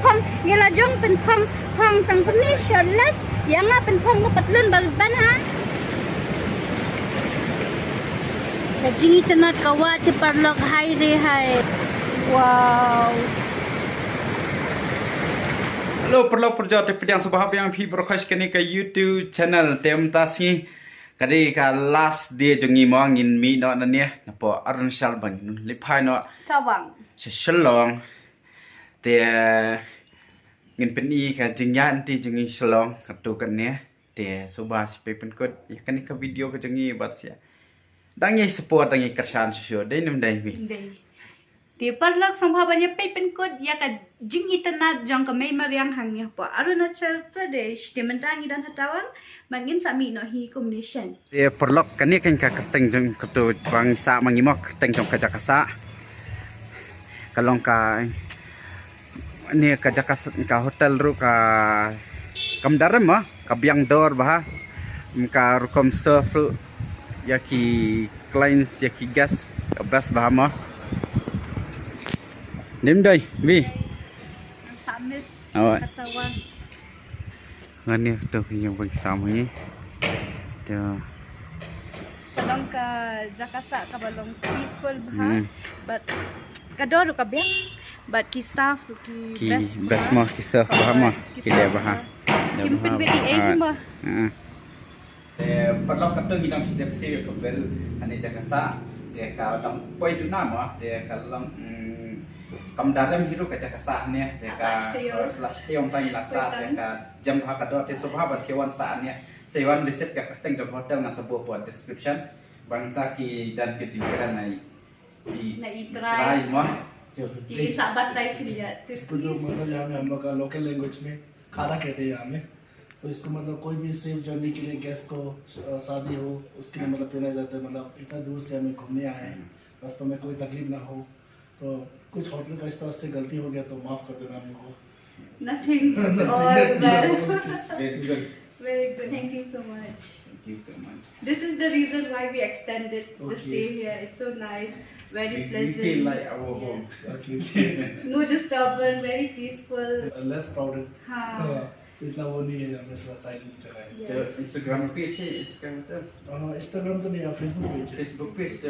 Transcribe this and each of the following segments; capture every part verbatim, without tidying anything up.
Phong, ïa la jong pynphong, phong tang pynni sha left, ïa nga pynphong ka patlun ba ban ha. Ka jingitynnad ka wah te paralok, hai re hai. Wow. Hello paralok parajor, te pdiang sngewbha biang phi baroh kane ka YouTube channel. Te mynta sngi ka dei ka last day jong ngi mo, ngin mih noh nangne napoh Arunachal ba ngin leit phai noh Tawang. Sha Shillong. Te ngin pyni ka jingïaid lynti jong ngi Shillong katto katne. Te sngewbha sa peit pynkut ïa kane ka video ka jong ngi bad sa dang ïa support, dang ïa kyrshan shuh shuh, dei ne ym dei, Mi? Dei. Te paralok sngewbha ban ïa peit pynkut ïa ka jingitynnad jong ka mei mariang hangne hapoh Arunachal Pradesh. Te mynta ngi don ha Tawang bad ngin sa mih noh hi kumne shen. Te paralok, kane ka kyrteng jong kato ba ngi sah ma ngi mo, kyrteng jong ka jaka sah. Ka long ka, ne ka jaka s-, ka hotel ruh ka kam da rem mo, ka biang dor bha. Ka rukom serve ïa ki clients, ïa ki guest ka best bha mo. Ym dei, Mi? Sa miss Tawang. Ngane to ki ïa bang sam ngi. To. Ka long ka jaka sah kaba long peaceful bha. Hmm. But ka dor ruh ka biang, but ki staff ruh ki best bha mo, ki serve bha mo, ki dei bha. Kim pynbeit ei mo. Te paralok, kato ngi dang shu dep siew ïa ka bell hangne jaka sah. Te ka dang poi duna mo, te ka long, mm, kam da rem hi ruh ka jaka sah hangne. Te ka la sah sha ïong tang ïa la sah, te ka jem bha ka dor, te sngewbha ban sa wan sah hangne. Sa wan visit ka kyrteng jong hotel ngan sa buh hapoh description. Bad nangta ki don ka jingkren na i, na i trai mo. Ki sa batai ki ïa. इसको जो मतलब यहाँ में हम लोग का लोकल लैंग्वेज में खादा कहते हैं यहाँ में। तो इसको मतलब कोई भी सेफ जर्नी के लिए गेस्ट को, अ, शादी हो, उसके लिए मतलब पहनाया जाता है। मतलब इतना दूर से हमें घूमने आए हैं, हम्म। रास्ते में कोई तकलीफ ना हो। तो कुछ होटल का स्टाफ से गलती हो गया तो माफ कर देना हम लोग को। Nothing, it's all well. Very good. Very good. Thank you so much. Thank you so much. This is the reason why we extended the stay here. It's so nice, very pleasant. We feel like our home. Okay, okay. No disturbance, very peaceful. Uh, less crowded. हाँ। हाँ, इतना वो नहीं है, हमने थोड़ा साइलेंट जगह है। Yes. तो Instagram page है इसका, मतलब? हाँ, Instagram तो नहीं है, Facebook page है। Facebook page तो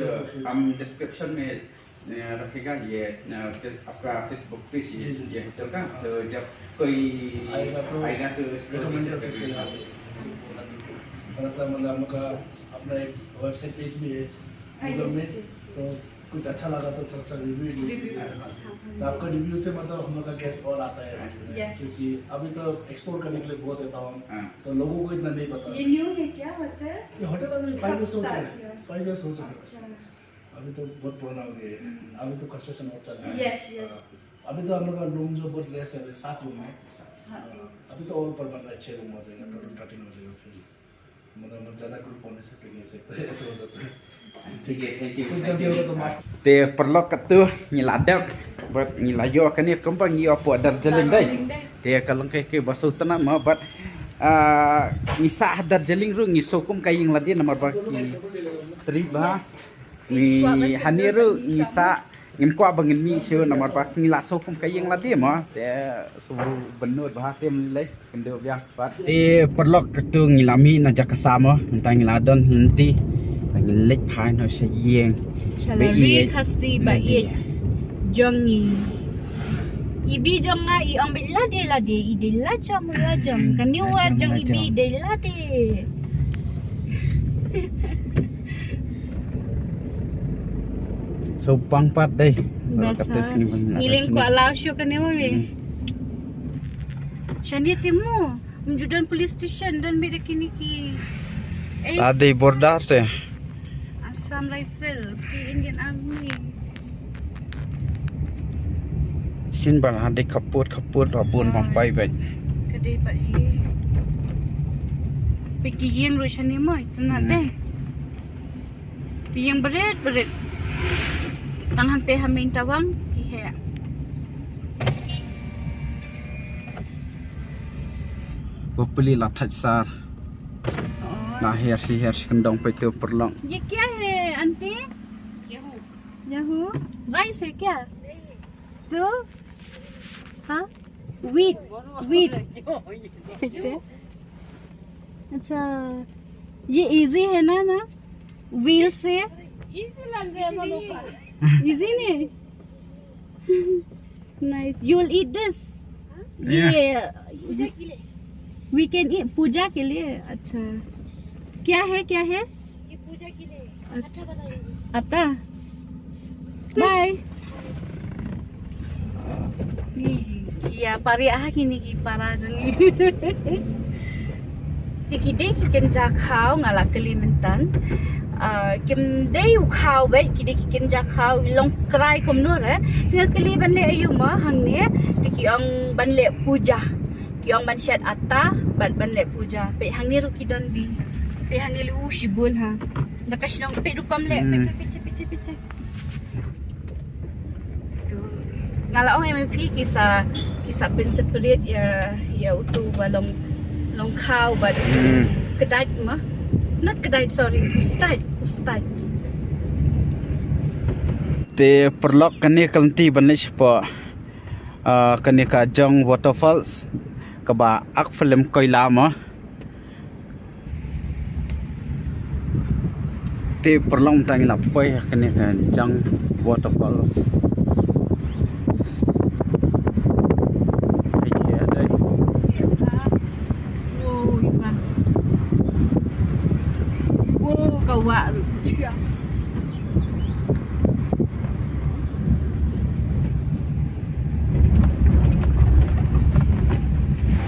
हम डिस्क्रिप्शन में अ, रखेगा ये, अ, फे-, आपका Facebook पेज, ये, जी, जी, जी। ये होटल का। हाँ। तो जब कोई आएगा तो आएगा तो इसको रिकमेंड कर सकते हैं आप। बोला दीजिए। थोड़ा सा मतलब हम लोग का अपना एक वेबसाइट पेज भी है हाँ, Google में, यस, यस। तो कुछ अच्छा लगा तो थोड़ा सा रिव्यू लिख दीजिए। हाँ, हाँ। तो आपका रिव्यू से मतलब हम लोग का गेस्ट और आता है। हाँ। यस। क्योंकि अभी तो एक्सप्लोर करने के लिए बहुत है तवांग। हाँ। तो लोगों को इतना नहीं पता। ये न्यू है क्या होटल? ये होटल अभी फाइव ईयर्स हो चुका है। फाइव ईयर्स हो चुका है। अच्छा। अभी तो बहुत पुराना हो गया है। हम्म। अभी तो कंस्ट्रक्शन और चल रहा है। यस, यस। हाँ। अभी तो हम लोग का रूम जो बहुत लेस है, सात रूम है। सात रूम। हाँ, अभी तो और ऊपर बन रहा है, छह रूम हो जाएगा, हम्म। टोटल थर्टीन हो जाएगा फिर। मतलब हम लोग ज़्यादा ग्रुप होने से फिर नहीं सकते, ऐसा हो जाता है। ठीक है, thank you, कुछ गलती होगा तो माफ। Te paralok, kato ngi la dep bad ngi la ïoh kane kumba ngi ïoh hapoh Darjeeling dei. Te ka long kaei kaba sngewtynnat mo bad, ah, ngi sah ha Darjeeling ruh ngi sngew kum ka ïing lade namar ba ki trei bha. Ngi hangne ruh ngi sah, ngim kwah ba ngin mih shuh namar ba ngi la sngew kum ka ïing lade mo. Te shu bynnud bha te ym lei kynduh biang pat. Te paralok, kato ngi la mih na jaka sah mo, mynta ngi la don lynti ba ngin leit phai noh sha ïing. Sha la ri Khasi ba ïeit jong ngi. Ibi jong nga i ong beit lade lade, i dei lajong lajong. Kane wat jong ibi dei lade. So pang pat dei. Basa. Ngi leng kwah law shuh kane mo me. Hmm. Shane te mo. Ym ju don police station, don beit da kine ki. Eh. Ta dei border te. Assam Rifle, ki Indian Army. Shin ba la dei khappud khappud la bun bam pai beit. Ka dei pat hi. Peit ki ïing ruh shane mo, itynnat te. Ki ïing bret bret. Tang hangte ha main Tawang ki heh. Bapli la thait sar. Oh. La her si her si kyndong peit to paralok. ये क्या है आंटी? गेहूं। गेहूं? राइस है क्या? नहीं। तो? हाँ? Wait, wait. अच्छा, ये इजी है ना? ना, व्हील से। इजी नहीं? Nice. You will eat this? ये, we can eat पूजा के लिए। अच्छा, क्या है, क्या है? ये पूजा के लिए। अच्छा। आता। Bye. Ïa, para ha kine ki para jong ngi. Te ki dei ki kynja khaw, nga la kylli mynta. Ah, kim dei u khaw beit, ki dei ki kynja khaw, long krai kumno re. Nga kylli ban leh aïu ma hangne, te ki ong ban leh puja. Ki ong ban shet atta bad ban leh puja. Peit hangne ruh ki don beiñ. Peit hangne ruh shibun ha. Da ka shnong peit rukom leh. Peit, peit, peit, peit, peit. Nga la ong ïa phi ki sa, ki sa pynseparate ïa, ïa utu ba long, long khaw bad kdait ma. Not kdait, sorry, u stait, u stait. Te paralok, kane ka lynti ban leit shapoh, ah, kane ka Jang Waterfalls kaba ak film Koila mo. Te paralok, mynta ngi la poi ha kane ka Jang Waterfalls. Ai, ki dei. Wow, ka wah. Yes.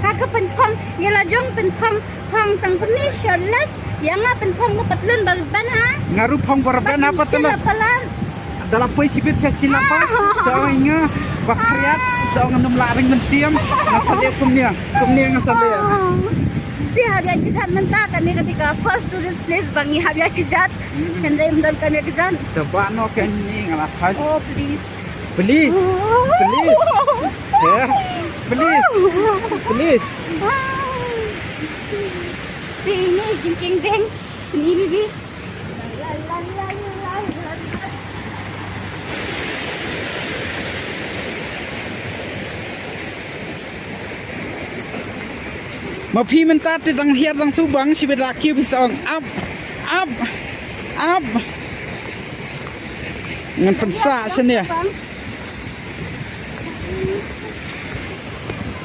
Ha ka pynphong, ïa la jong pynphong, phong tang pynni sha left, ïa nga pynphong ba patlun ba ban ha. Nga ruh phong ba rben ha patlun. Da la poi shibit sha Shila Pass, sa ong nga ba khriat, sa ong ngam lah ring mynsiem, nga sa leh kumne, kumne nga sa leh. Te hap ïa kjat mynta kane ka dei ka first tourist place ba ngi hap ïa kjat. Kan dei ym don kane ka jan. Te ba no kan ni nga la thait. Oh, please. Please. Please. Yeah. Please. Please. Te ini jingkieng deng. Ini bibi. Ma phi mynta te dang hiar dang subang shibit la kiew phi sa ong ap, ap, ap. Ngan pynsah shane.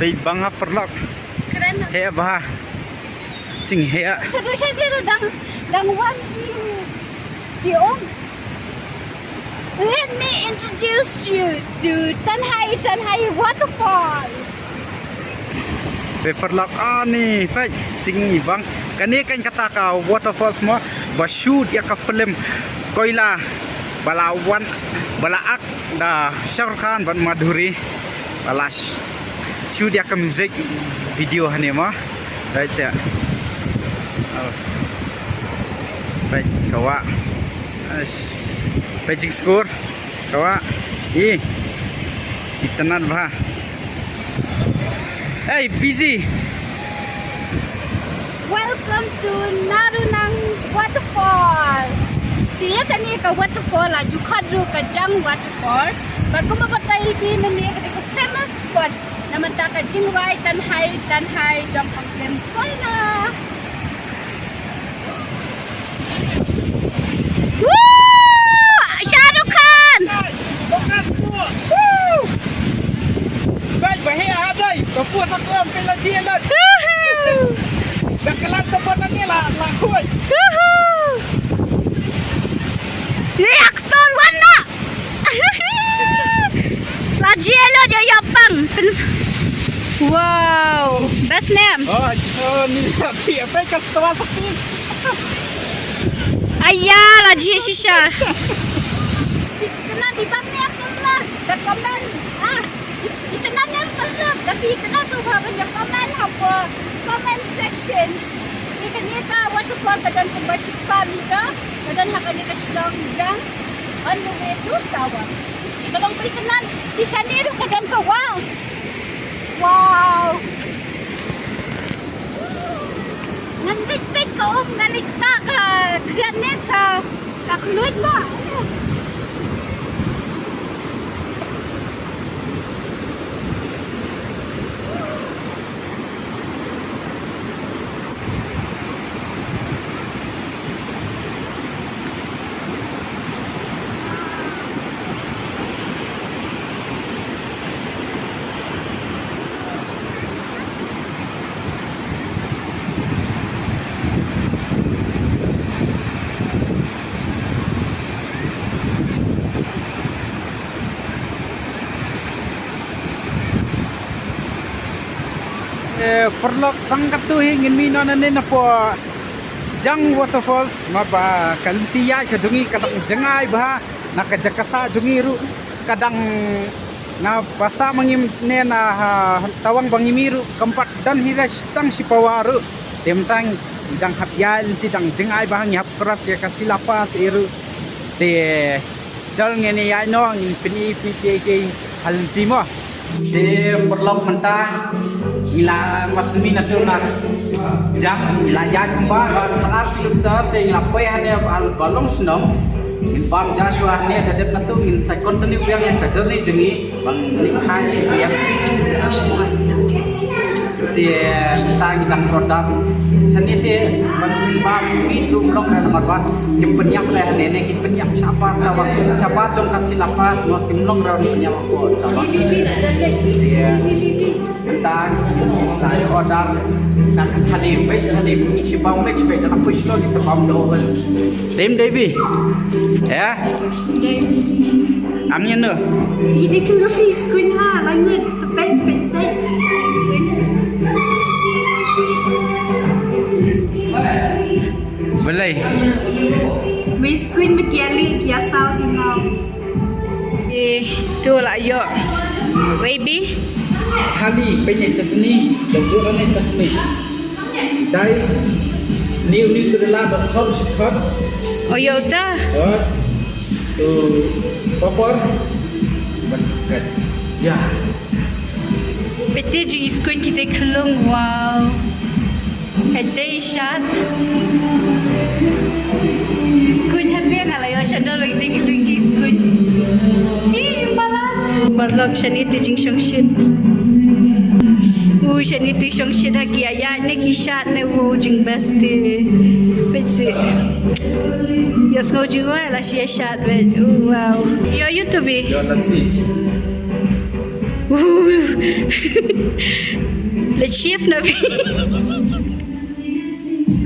Peit bang ha paralok. Keren. Heh bha. Jingheh. Sadu sadu dang, dang wan ki, ki ong. Let me introduce you to Tanhai, Tanhai Waterfall. Peit paralok, ani, peit, jingibang. Kane kan kata ka waterfalls mo ba shoot ïa ka film Koila ba la wan, ba la ak da Shah Rukh Khan bad Madhuri. Ba la sh-, shoot ïa ka music video hane mo. Peit sha. Oh. Peit ka wah. Aish. Peit jingskur. Ka wah. I. Itynnad bha. Hey, busy. Welcome to Narunang Waterfall. Te ïa kane ka waterfall la ju khot ruh ka Jang Waterfall. Bad kumba batai phi mynne ka dei ka famous spot. Namar ka jingrwai Tanhai, Tanhai jong ka film Koila. Woo! Shah Rukh Khan! Woo! Bai, bai, ha, bai. Ka puas aku am pela dia lah. Woohoo! Dah kelar tempat ni lah, lah kuat. Woohoo! Ni aktor wan na. La jia lut ïa ïa pang. Wow, best name. Oh, oh, ni si apa ka setelah sepi. Aya, la jia shisha. Kena di bang ni aku lah. Dah komen. Ah, kena ni aku lah. Tapi kena tu baru dia komen apa? Comment section. Ni kena ka waterfall ka don kumba shispah meter. Ka don ha kane ka shnong Jang on the way to Tawang. Te ka long pyrkhat, te shane ruh ka don ka wah. Wow. Ngan leit peit ka um, ngan leit ka, ka khriat ne ka, ka khluit ma. Eh, paralok, tang katto hi ngin mih noh nangne napoh Jang Waterfalls, ma ba ka lynti ïaid ka jong ngi ka dang jngai bha, na ka jaka sah jong ngi ruh ka dang, na ba sah ma ngi ne na, ha, tawang ba ngi mih ruh kam pat don hi re tang shi pawa ruh. Te mynta ngi dang hap ïaid lynti, dang jngai bha, ngi hap cross ïa ka Sila Pass ruh. Te Jal ngin ïa ïaid noh, ngin pyni ïa phi kiei kiei ha lynti mo. Te paralok, mynta ngi la mas mih na tu na Jang, ngi la ïaid kumba khatar kilometer, te ngi la poi hangne ba long shnong. Ngin bam ja shuwa hangne, da dep na tu ngin sa continue biang ïa ka journey jong ngi. Ban leit kha shi biang. Te mynta ngi dang order. Shane te ban, ban mih ruh ym long re namar ba kim pynïap re hangne, ne kim pynïap shabar tawang, shabar jong ka Sila Pass mo, kim long re pynïap hapoh tawang. Te mynta ngi la order na ka thali, veg thali, ngi shu bam veg, veg na pui shlong ngi sa bam doh. Tim Devi. Ya. Ang ïa no? Ide kyndup ïa i skuin ha, la ngut, tepet, pet, pet. Ïa i skuin. Balei? Ïa i skuin me ki ïa lih, ki ïa saw, ki ngam. Eh, tu la ïoh. Baby. Thali, pynïa chutney, dang dur ne chutney. Dai, niu niu tu la ba hot shi hot. Oh, ïa uta. Hot. Tu papor. Ban kat ja. Pete jong i skuin kita khlung, wow. Hete i shad. I skuin hete nga la ïoh shador ba kita khlung jong i skuin. Ih, jingbalan. Paralok, shane te jingshongshit. U, shane te shongshit ha ki ïa ïaid ne ki shad ne, u, jingbest te. Peit sih. Ïa sngew jingwai la shu ïa shad, peit. U, wow. Ïa ïa tu bi. Ïa lassi. Uh. Let's shift na bi.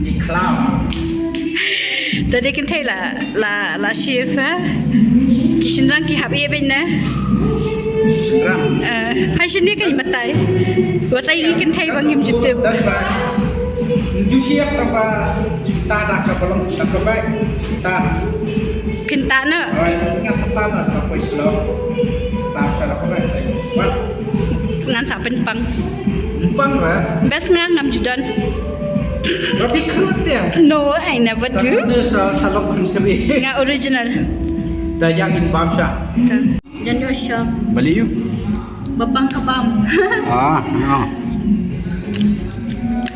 Ki khlaw. Tadi kynthei la, la, la shift, ha. Ki shynrang ki hap ïa beit na. Shynrang. Eh, phai shane ka batai. Batai ki kynthei ba ngim ju tip. Dan ba. Ju shift tang ba. Ta da ka balong ta ka bai. Ta. Phin ta na. Oi, nga sa ta na ka poi slo. Sta sa da ka bai sa. Ngan sa pynpang. Pang ra. Best nga ngam ju don. Tapi krut ya. No, I never do. Sa sa long kun seri. Nga original. Da yang in bam sha. Jan ïoh sha. Bali yu. Ba bang ka bam. Ah, no.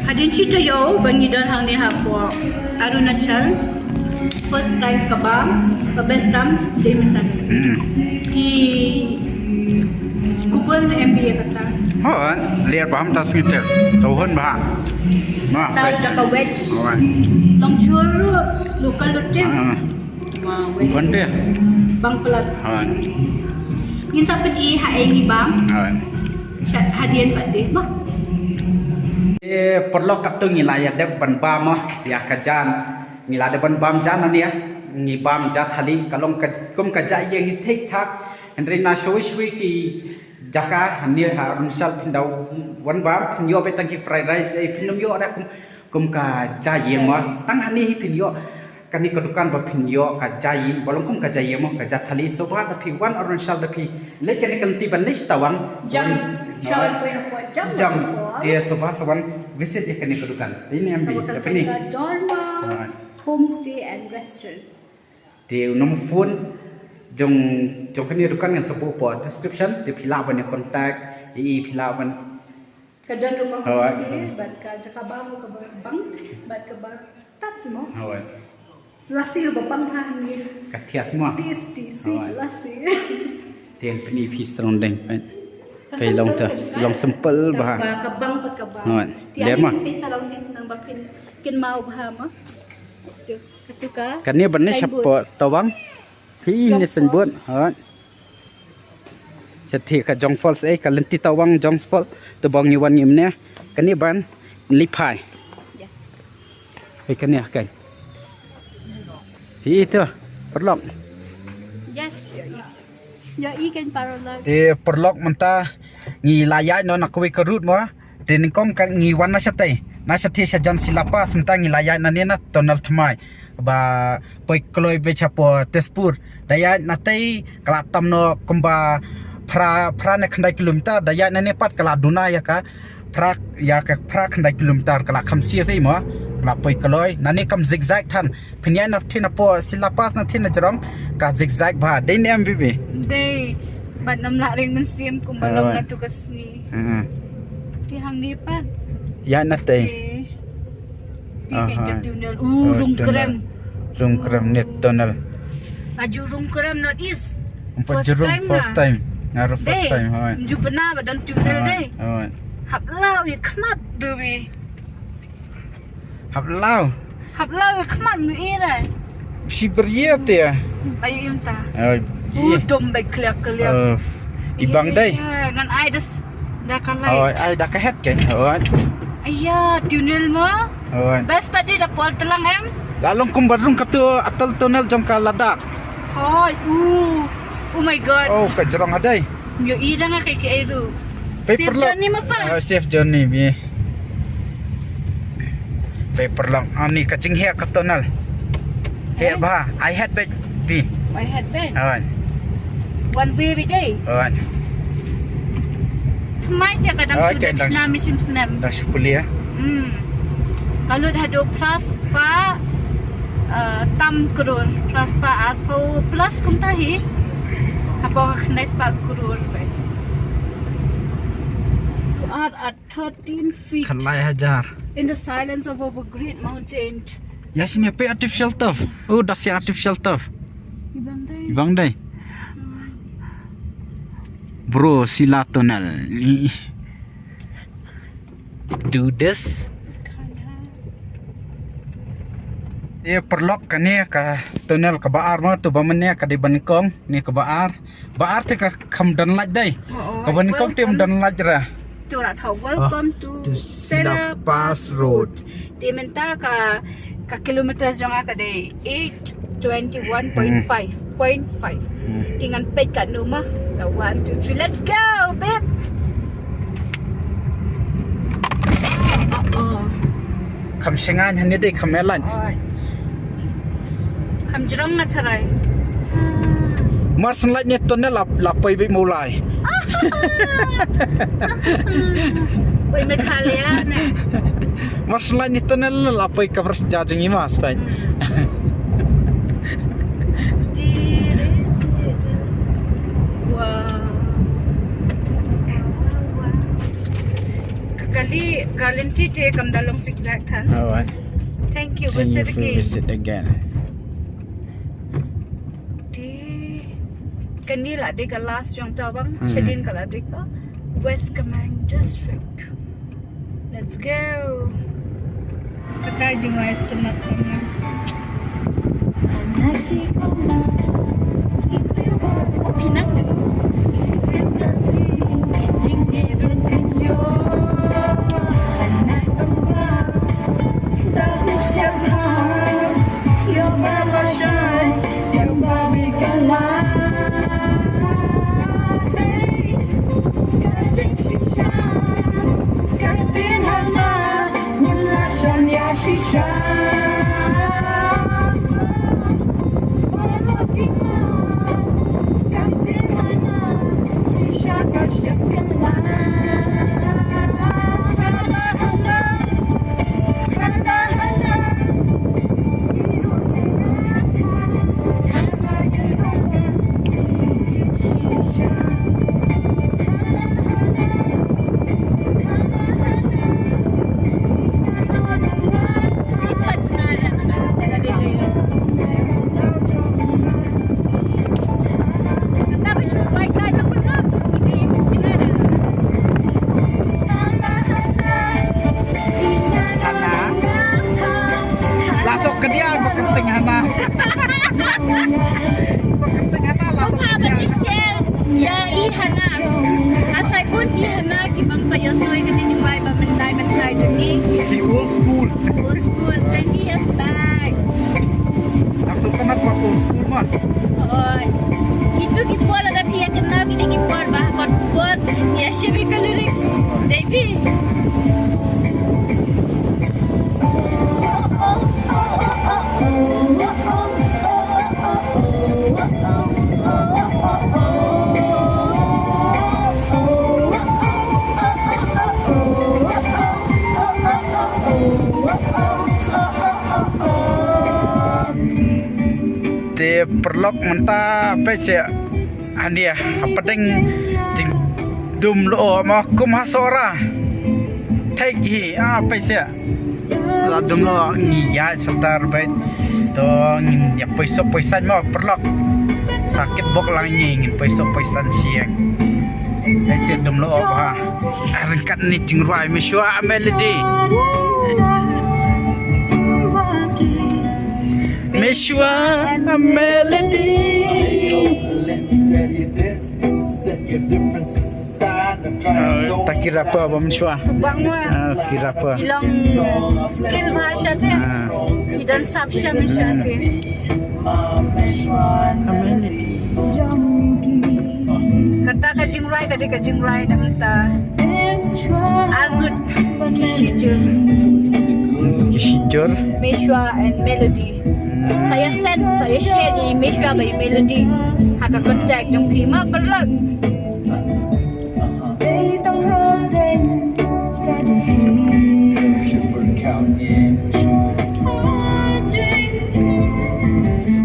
Hadien shi taïew ba ngi don hangne hapoh Arunachal. First time ka bam, ka best time dei mynta. Hmm. Ki kubur M B A kata. Oh, ler bam ta sngi ter. Tau hon ba. Ma. Ta da ka veg. Oh. Long chur local lotte. Ah. Bang te. Bang pelat. Ngin sa peit ha ei ngi bam. Sha hadien pat dei. Bah. Eh, paralok, katto ngi la ïa dep ban bam, ah, ïa ka ja. Ngi la dep ban bam ja na nia. Ngi bam ja thali ka long ka, kum ka ja ïa ngi thik thak. Hynrei na shui shui ki jaka hangne ha Arunachal phin da wan bam, phin ïoh beit tang ki fried rice, eh, phin ym ïoh da kum, kum ka ja ïing mo. Tang hangne hi phin ïoh kane ka dukan ba phin ïoh ka ja ïing, ba long kum ka ja ïing mo, ka ja thali. Sngewbha da phi wan Arunachal da phi leit kane ka lynti ban leit sha Tawang. Jam. Jam. Jam. Te sngewbha sa wan visit ïa kane ka dukan. Ini ambi da phi ni. Dorma Homestay and Restaurant. Te u number phone jong, jong kane dukan ngan sa buh hapoh description, te phi lah ban ïa contact, i phi lah ban. Ka don ruh ka homestay, bad ka jaka bam, ka bang, bad ka bam tat mo. Hawai. Lassi ruh ba bang bha ni. Ka thiah mo. Tasty, sweet lassi. Te pynïa phi surrounding, peit. Peit long ta, long simple bha. Ka bang pat ka bang. Hawai. Te ler ma. Peit surrounding nang ba phin, kin mau bha mo. Tu. Kane ban leit shapoh Tawang. Phi ne signboard. Ha. Shathie ka Jong Falls, eh, ka lynti Tawang Jong Falls. To ba ngi wan ngi mynne. Kane ban leit phai. Yes. Phi kane kan. Phi to. Paralok. Yes. Ïa i kan paralok. Te paralok, mynta ngi la ïaid noh na kawei ka route mo. Te nyngkong ka ngi wan na shatei, na shatei sha jan Sila Pass, mynta ngi la ïaid na ne na tunnel thymmai ba poi kloi beit sha por Tezpur. Da ïaid na tei ka la tam noh kumba phra, phra ne khyndai kilometer, da ïaid na ne pat ka la duna ïa ka phra, ïa ka phra khyndai kilometer, ka la kham safe ei mo, ka la poi kloi. Na ne kam zigzag than. Phin ïaid na tei na por Sila Pass na tei na jrong ka zigzag bha. Dei ne em Bibi? Dei. Bad nam lah ring mynsiem kumba long na tu ka sngi. Hmm. Ti hangne pat. Ïaid na tei. Te. Ti ka tunnel. Uh, rung krem. Rung krem ne tunnel. Aju rung krem not is. First time, first time. Nga ruh first time, hoi. Ju bna ba don tunnel dei. Hoi. Hap law ïa khmat Bibi. Hap law. Hap law ïa khmat mu ira. Shi bria te. Ayu im ta. Oh, u dom bai kliak kliak. Oh, i bang dei. Ngan ai das da ka light. Oh, ai da ka het ke. Oh. Aya, tunnel mo. Oh. Best pat da pol telang em. La long kum barung katu atal tunnel jong ka Ladakh. Oh, uh. Oh my God. Oh, ka jrong hadai. Yo i dang ka ke eru. Safe journey ma pa. Oh, safe journey bi. Paper long. Ani ka jingheh ka tunnel. Heh bha. I had bad bi. I had bad. Awan. One way bi dei. Awan. Thymmai te ka dang shu dep shna mi shim snem. Dang shu pule. Hmm. Ka lut haduh phra spah, uh, tam klur, phra spah arphew plus kumta hi. Hapoh ka khyndai spah klur. Ar at thirteen feet. Khyndai hajar. In the silence of our great mountain. Ya sini pe artificial turf. Oh, das ya artificial turf. Ibang dai. Ibang dai. Bro, Sila tunnel. Do this. Ïa paralok kane ka tunnel kaba ar mo, tu ba mynne ka dei ba nyngkong, ne kaba ar. Ba ar te ka kham don light dei. Kaba nyngkong te ym don light ra. Tu ra thaw, welcome to Sela Pass Road. Te mynta ka, ka kilometers jong nga ka dei eight twenty one point five. Point five. Hmm. Te ngan peit katno ma. One, two, three. Let's go, babe. Oh, oh. Kham shngain hangne dei kham ïaid. Kham jrong nga tharai. Mar shen lait ne tunnel la, la poi beit Mawlai. Poi Meghalaya ne. Mar shen lait ne tunnel la poi ka bras ja jong i mas bai. Wow. Wow, wow, wow. Ka kali, ka lynti te kam da long zigzag than. Alright. Thank you, visit again. Visit again. Te kane la dei ka last jong Tawang, shadien ka la dei ka West Kameng District. Let's go. Kata jong rice tengah tengah. Oh, pinang. Hana. La sok kadiah ba kyrteng Hana. Ba kyrteng Hana la sok kadiah. Ïa i Hana. Asai pun i Hana ki bang pa ïohsngew ïa kane jingrwai ba mynta mynta jong ngi. Ki old school. Old school, twenty years back. Ar sou tang pat old school ma. Oi. Kitu ki por lada phi ïa kynmaw kine ki por ba ha kot khubor ïa shim ïa ka lyrics. Baby. Te paralok mynta peit seh hangne hapdeng jingdum lyoh mo kum ha Sohra. Thik hi, ah, peit seh. La dum lyoh ngi ïaid sha tar beit. To ngin ïa poi suk poi saiñ mo paralok. Sakit bok lang ngi ngin poi suk poi saiñ sha ïing. Peit seh dum lyoh bha. Ryngkat ne jingrwai Meshwa Melody. Meshwa Melody. Let me tell you this, set your differences aside and try. Ah, ta ki rapper ba Meshwa. Subang Mas. Ah, ki rapper. Ki long skill bha sha te. Ah. Ki don sap sha Meshwa te. Amen. Kata ka jingrwai, ka dei ka jingrwai na mynta. Arngut ki shijur. Ki shijur. Meshwa and Melody. Sa ïa send, sa ïa share ïa i Meshwa bad i Melody ha ka contact jong phi mo paralok.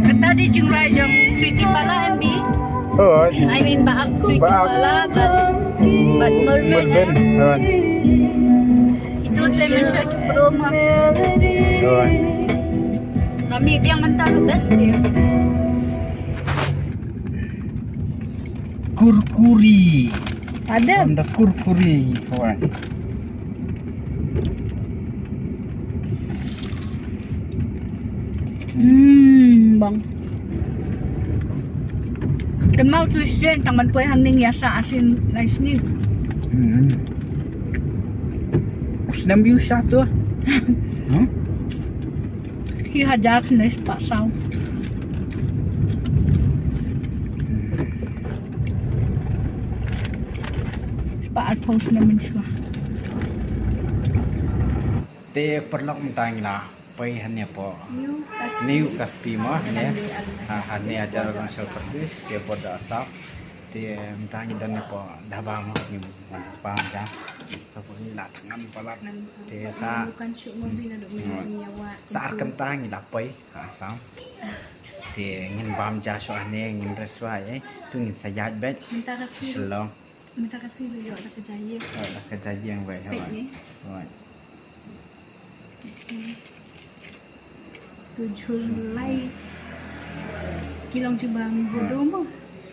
Kata dei jingrwai jong Sweety Pala M B. Oh, I mean, ba ak Sweety Pala bad, bad Mervin. Mervin. Oh. Itu te Meshwa ki pro ma. Oh. Mami biang mynta tu best dia. Kurkuri. Ada. Ada kurkuri. Wah. Hmm, bang. Kan mau tu sien tang ban poi hangne ïa sa asin lai sni. Hmm. Snem biu sa tu. Hmm? Hi hajar ne spah saw. Spah arphew snem mynshuwa. Te paralok mynta ngi la poi hangne hapoh New Kaspi. New Kaspi mo hangne. Ha, hangne hajar Arunachal Pradesh te border Assam. Te mynta ngi don hapoh dhaba mo ngi pang ja. Hapoh ngi la thngan palat. Te sa. Bukan syuk mo bina dok. Hmm. Sa ar kynta ngi la poi ha Assam. Te ngin bam ja shuwa hangne ngin rest shuwa eh. Tu ngin sa ïaid beit. Mynta ka Shillong. Mynta ka sui ïoh da ka jaiñ. Ïoh da ka jaiñ beit. Peit ni. Hooid. Tu jhul lai. Ki long jubab mi bodo mo.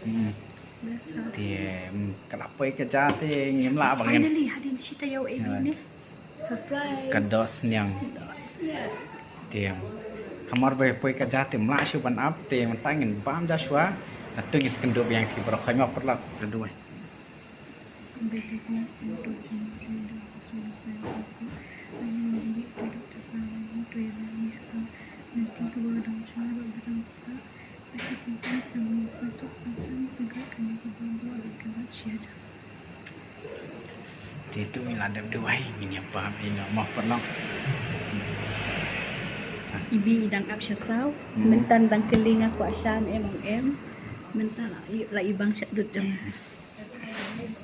Hmm. Biasa. Te, mm, ka la poi ka ja te ngim lah ba ngin. Finally, hadien shi taïew eh beit ne. Surprise. Ka doh sniang. Doh sniang. Te, hamar ba poi ka ja te mlah shuh ban ap te mynta ngin bam ja shuwa. Natu ngin sa kynduh biang phi baroh, khoi mo paralok. Kynduh eh. Te tu ngi la dep duwai, ngin ïa bam ïa nga mo paralok. Ibi i dang ap sha saw, hmm. Mynta dang kylli nga kwah shan em em. Mynta la i, la i bang sha dud jong nga.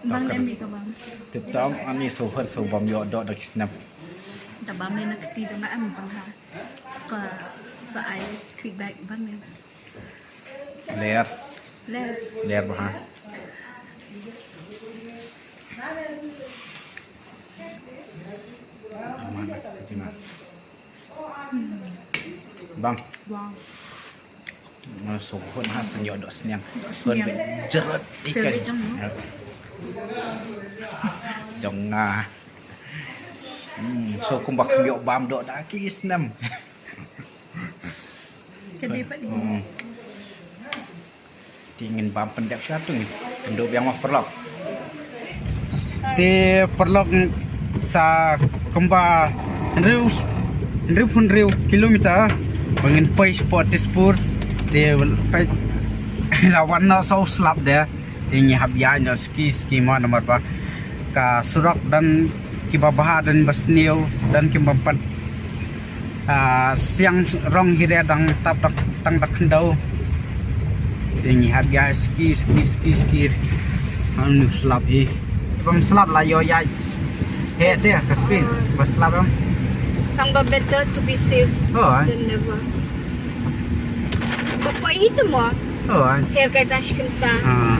Bang em i ka bang. Tip top, ani so hot so bam ïoh doh da ki snap. Ta bam ne na kti jong nga em bang ha. Sa ka sa ai feedback bang ne. Ler. Ler. Ler bha. Aman, terima. Bang. Bang. Nga sngewbha ha sngewbha doh sniang. Doh sniang. Jerut ikan. Favorite jong nga. Jong nga. Hmm, so kumba kham ïoh bam doh da ki snem. Ka dei pat ni. Hmm. Te ngin bam pyndep sha tu ngin kynduh biang mo paralok. Te paralok sa kumba hynriew, hynriewphew hynriew kilometer ba ngin poi shapoh Dispur. Te peit la wan noh sa u slap de. Te ngi hap ïaid noh ski ski mo namar ba Ka surok don kiba bha, don ba sniew, don kiba pat. Ah, siang rong hi re dang tap dak tang dak khyndew. Te ngi hap ïa ski, ski, ski, ski. Hanu slap hi. Bam slap la ïoh ïa. He te ka speed ba slap em. Tang ba better to be safe Oh, ai. than never. Ba poi hi te mo. Oh, ai. Her ka jang shi kynta. Ah.